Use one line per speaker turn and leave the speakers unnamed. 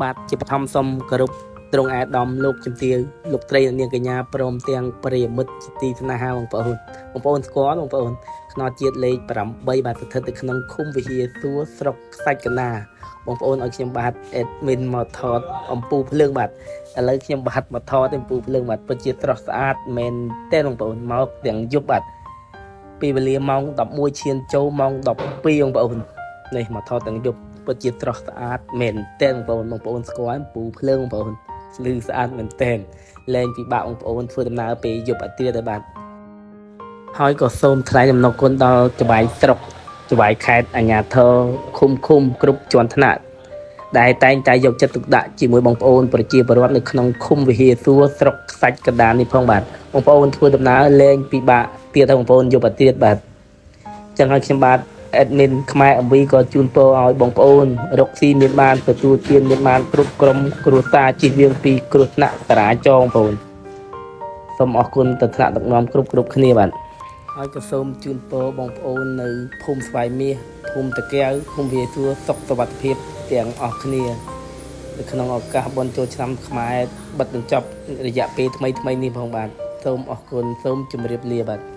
បាទជាបឋមសូមគោរពទ្រង់អាដាមលោកជំទាវលោកត្រីនាងកញ្ញាព្រមទាំងប្រិយមិត្តជាទីស្នេហាបងប្អូនបងប្អូនស្គាល់បងប្អូនខ្នោតជាតិលេខ8បាទស្ថិតនៅក្នុងឃុំវិហារសួរស្រុកខ្សាច់កណ្ដាលបងប្អូនឲ្យខ្ញុំបាទ admin មកថតអំពូភ្លើងបាទឥឡូវខ្ញុំបាទមកថតអំពូភ្លើងបាទពិតជាស្រស់ស្អាតមែនទេបងប្អូនមកទាំងយប់បាទពីវេលាម៉ោង11ឈានចូលម៉ោង12បងប្អូននេះមកថតទាំងយប់ ពិតជាស្រស់ស្អាតមែនតើបងប្អូនបងប្អូនស្គាល់អំពូភ្លើងបងប្អូនលឺស្អាតមែនតើលែងពិបាកបងប្អូនធ្វើដំណើរពេលយប់អាទិត្យដែរបាទហើយក៏សូមថ្លែងអំណរគុណដល់ចៅហ្វាយស្រុកចៅហ្វាយខេត្តអាជ្ញាធរឃុំឃុំគ្រប់ជាន់ថ្នាក់ដែលតែងតែយកចិត្តទុកដាក់ជាមួយបងប្អូនប្រជាពលរដ្ឋនៅក្នុងឃុំវិហារសួរស្រុកខ្សាច់កណ្ដាលនេះផងបាទបងប្អូនធ្វើដំណើរលែងពិបាកទៀតហើយបងប្អូនយប់អាទិត្យបាទចឹងហើយខ្ញុំបាទ admin ខ្មែរ MV ក៏ជូនពរឲ្យបងប្អូនរកស៊ីមានបានទទួលទានមានបានគ្រប់ក្រុមគ្រួសារជិះវៀងពីគ្រោះថ្នាក់ចរាចរណ៍បងប្អូនសូមអរគុណទៅថ្នាក់ដឹកនាំគ្រប់គ្រប់គ្នាបាទហើយក៏សូមជូនពរបងប្អូននៅភូមិស្វាយមាសភូមិតាកែវភូមិវិហារសួរសុខសុវត្ថិភាពទាំងអស់គ្នានៅក្នុងឱកាសបុណ្យចូលឆ្នាំខ្មែរបិទបញ្ចប់រយៈពេលថ្មីថ្មីនេះផងបាទសូមអរគុណសូមជម្រាបលាបាទ។